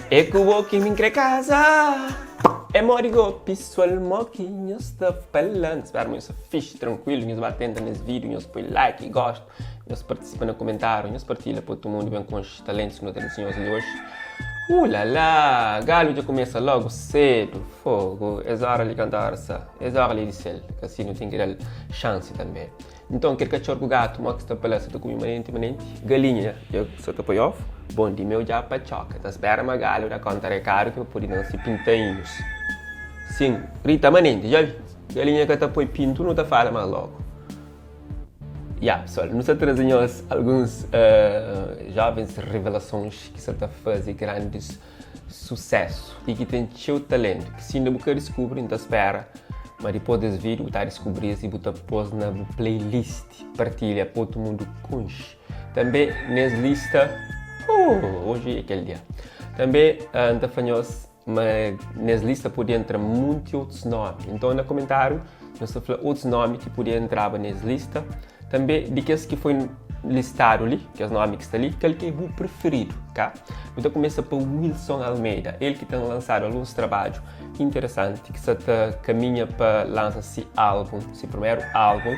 É ku bo ki mi N kre kaza É modi go pisual mo ki nhos ta fala N spera ma nhos sta fixi, trankuilu Nhos ba tenta nes vídiu, nhos poi like, gostu Nhos partisipa na kumentáriu, nhos partilha pa otu mundu ben konxe talentus ki nu ta traze nhos li oji Uh la la, galu dja kumesa logu sedu Fogu, es óra li kantu óra sa Es óra li di sel, kasi nu ten ki da-l xansi tanbe Nton, kel katxor ku gatu mo ki sta pa la sa ta kume manenti manenti. Galinha dja sa ta poi ovu. Bon di meu dja pa txoka. Ta spera ma galu da konta rekadu ki pa pode nanse pintainhus. Sin, grita manenti, dja bi. Galinha ka ta poi pintu, nu ta fala mas logu. Ya, pesoal, nu sa traze nhos alguns jovens revelasons ki sa ta faze grandis susesu i ki ten txeu talentu ki si inda bu ka diskubri, N ta spera ma dipôs des vídiu bu ta diskubri-s i bu ta pô-s na bu playlist, partilha pa otu mundu konxe. Tanbê nes lista, oh, oji é kel dia. Tanbê N ta fla nhos ma nes lista pode entra munti otus nomi. Nton na komentáriu nhos ta fla otus nomi ki podia entraba nes lista. Tanbê di kes ki foi listadu li, kes nomi ki sta li, kal ki é bu preferidu, ka? Nu ta kumesa pa Wilson Almeida, el ki ten lansadu alguns trabadju interesanti ki sa ta kaminha pa lansa si álbum, si primeru álbum.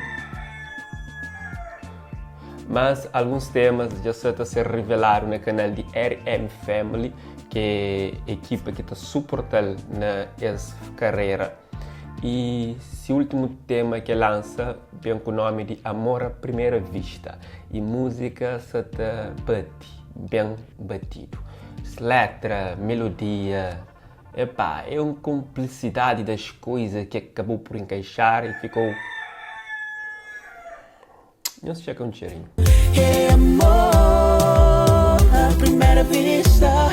Mas alguns temas dja sa ta ser riveladu na kanal di RM Family, ki é ekipa ki ta suporta-l na es karera. I si últimu tema ki el lansa ben ku nomi di Amor a Primeira Vista i múzika sa ta bati ben batidu. Letra, melodia, epá, é un konplisidadi das koisa ki akabou por enkaixar i fikou. Nhos txeka un txerinhu. É amor à primeira vista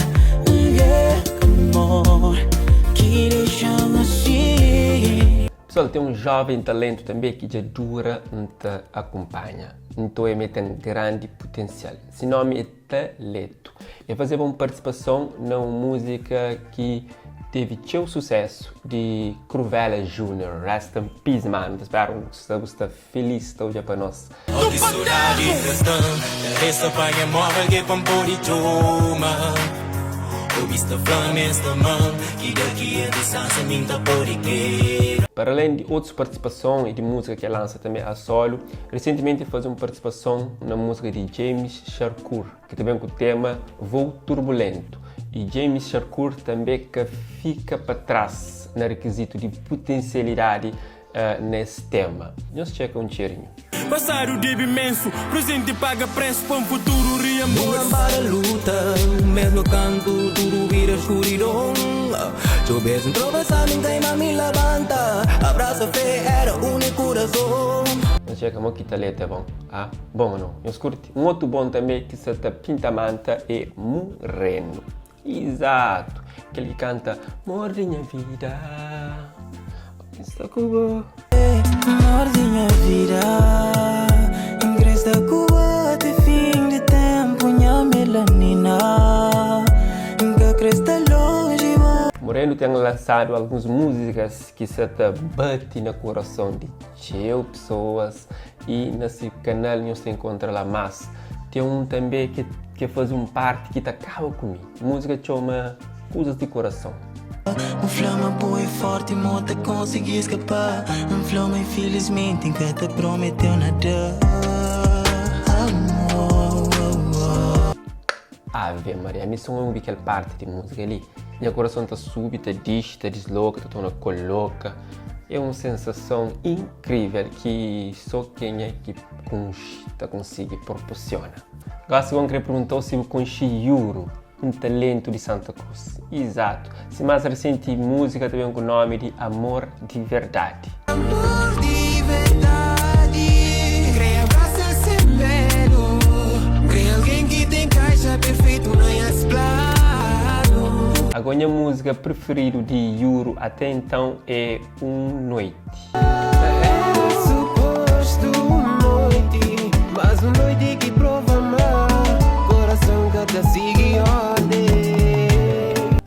yeah, amor ki dexa-m assim. Pessoal, ten un jovem talento tanbe ki dja dura N ta akunpanha. Nton el me ten grandi putensial. Si nomi é Taleto. El fazeba un partisipason na un múzika ki tevi txeu susésu di Cruvella Junior. Rest in peace, manu. Ta spera bu sta bu sta Feliz ta odja pa nos. Oh ki sodadi ta sta-m Kabesa panha móvel ke pa N pode txoma Obi sta fla-m es ta ama-m Ki daki a distansia mi N ta pode kre Para alén di otus partisipason i di múzika ki el lansa tanbê a solu, risentimenti el faze un partisipason na múzika di James Sharkur ki ta ben ku tema Voo Turbulento. I James Sharkur tanbê ka fika pa tras na rikizitu di putensialidadi nes tema. Nhos txeka un txerinhu. Pasadu debe imensu, prezenti paga presu pa un futuru rianbolsu. Nu para luta, mesmu kantu tudu bira skuridon. Txeu bes N tropesa, mi N kai ma mi labanta. Abrasa fe era uniku razon. Nhos txeka mo ki taleta é bon. Ah, bon o nau? Nhos kurti? Un otu bon tanbe ki sa ta pinta manta é Murenu. Izatu! Kel ki kanta Mor di nha vida N sta ku bo. Mor di nha vida N kre sta ku bo te fin di tenpu nha melanina N ka kre sta lonji bo. Moreno ten lansadu alguns múzikas ki sa ta bati na kurason di txeu pesoas i na si kanal nhos ta enkontra la mas ten un tanbe ki ke faze un parti ki ta kaba ku mi múzika txoma kuzas di kurason. N fla ma bo é forti mo ta konsigi skapa N fla ma infilismenti N ka ta prometeu nada Amor. Ave Maria, mi so N obi kel parti di múzika li, nha kurason ta subi, ta dixi, ta disloka, ta torna koloka. É un sensason inkrivel ki so kenha ki kunxi ta konsigi proporsiona. Gosi bo N kre perguntau si bu konxi Yuru, un talentu di Santa Cruz. Izatu, si más resenti múzika ta ben ku nomi di Amor di Verdadi. Amor di verdadi Kre abrasa sen medu Kre algen ki ta enkaixa perfeitu na nhas planu. Ago nha múzika preferidu di Yuru até então é Um Noite. Era supostu un noiti Mas un noiti ki prova ma Korason ka ta sigi orden.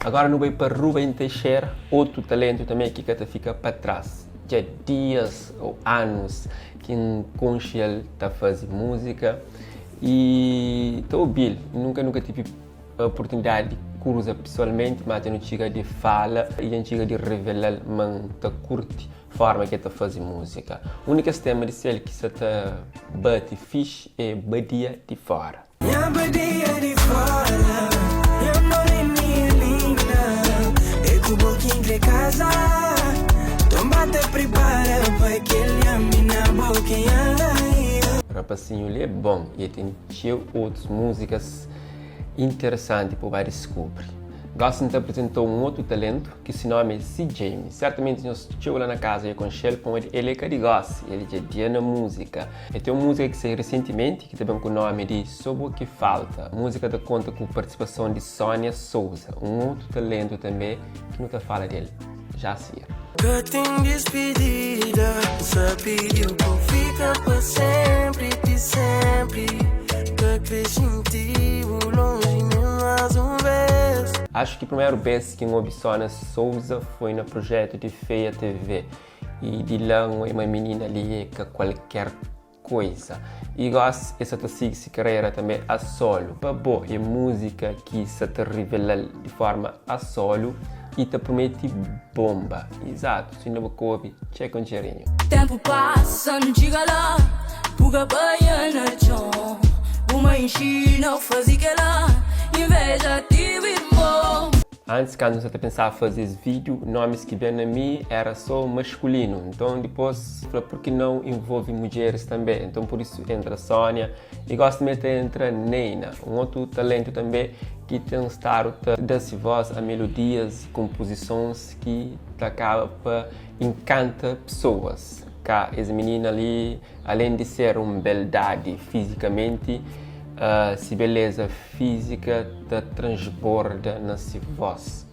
Agora nu bai pa Ruben Teixeira, otu talentu tanbe ki ka ta fika pa tras. Dja dias ou anus ki N konxe el ta faze múzika i ta obi-l. Nunka nunka tive oportunidadi di. kruza pesoalmenti, ma dja nu txiga di fala i dja N txiga di revela-l ma N ta kurti forma ki el ta faze múzika. Un di kes tema di sel ki sa ta bate fixi é Badia di Fora. Nha badia di fora, nha moreninha linda É ku bo ki N kre kaza Ton ba ta pripara pa kel nha mina bo ki nha rainha. Rapasinhu li é bon i el ten txeu otus múzikas interesanti pa bu ba diskubri. Gósi N ta aprizentou un otu talentu ki si nómi é C. James. Sertamenti nhos txeu la na kaza dja konxe-l pamodi el é ka di gósi, el dja dia na múzika. El ten un múzika ki sai resentimenti ki ta ben ku nómi di Sô Bo Ki Falta. Múzika ta konta ku partisipason di Sónia Souza, un otu talentu tanbê ki nu ta fala di el já a sigir. Ka ten dispidida, N sa pidiu pa fika pa senpri, ti senpri Ka kre xinti-bu lonji nen más un bes. Acho ki primeru bes ki N obi Sónia Souza foi na projetu di Feia TV i di la N oi ma minina li é ka kualker koisa. I gosi el sa ta sigi si karera tanbe a solu. Pa bo é muzika ki sa ta rivela-l di forma a solu i ta prometi bomba. Izatu, si inda bu ka obi, txeka un txerinhu. Tempu pasa, N txiga la Bu ka paia na txon Bu mai inxina-u faze kela Inveja tivi irmon. Antis kantu N sa ta pensaba faze es vídiu, nomis ki ben na mi éra sô maskulinu. Nton dipôs N fla pur ki nau involve mudjeris tanbê. Nton pur isu entra Sónia i gósi tanbê ta entra Neina, un otu talentu tanbê ki ten stadu ta da se vós a melodias i konpozisons ki ta kaba pa inkanta pesoas. Ka es minina li, alén di ser un beldadi fizikamenti, se beleza fízika ta transborda na si vós.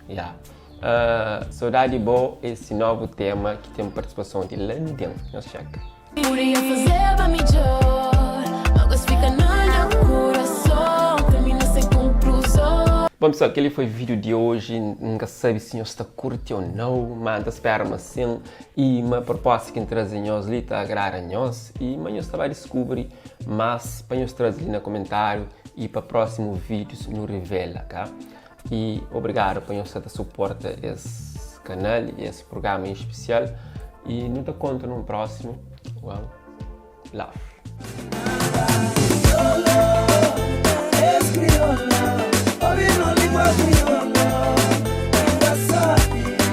Ya. Sodadi Bo é si novu tema ki ten partisipason di Landim. Nhos txeka. Podia fazeba midjor, máguas fika na nha kurason, termina sen konkluzon. Bom pessoal, kel-li foi vídeo di oji. N ka sabe si nhos ta kurti ou nau, ma N ta spera ma sin. I ma proposta ki N traze nhos li ta agrada nhos i ma nhos ta ba diskubri más pa nhos traze li na komentáriu i pa prósimu vídius nu rivela ka. I obrigadu pa nhos sta ta suporta es kanal i es prugrama en spesial i nu ta konta nun prósimu. One love.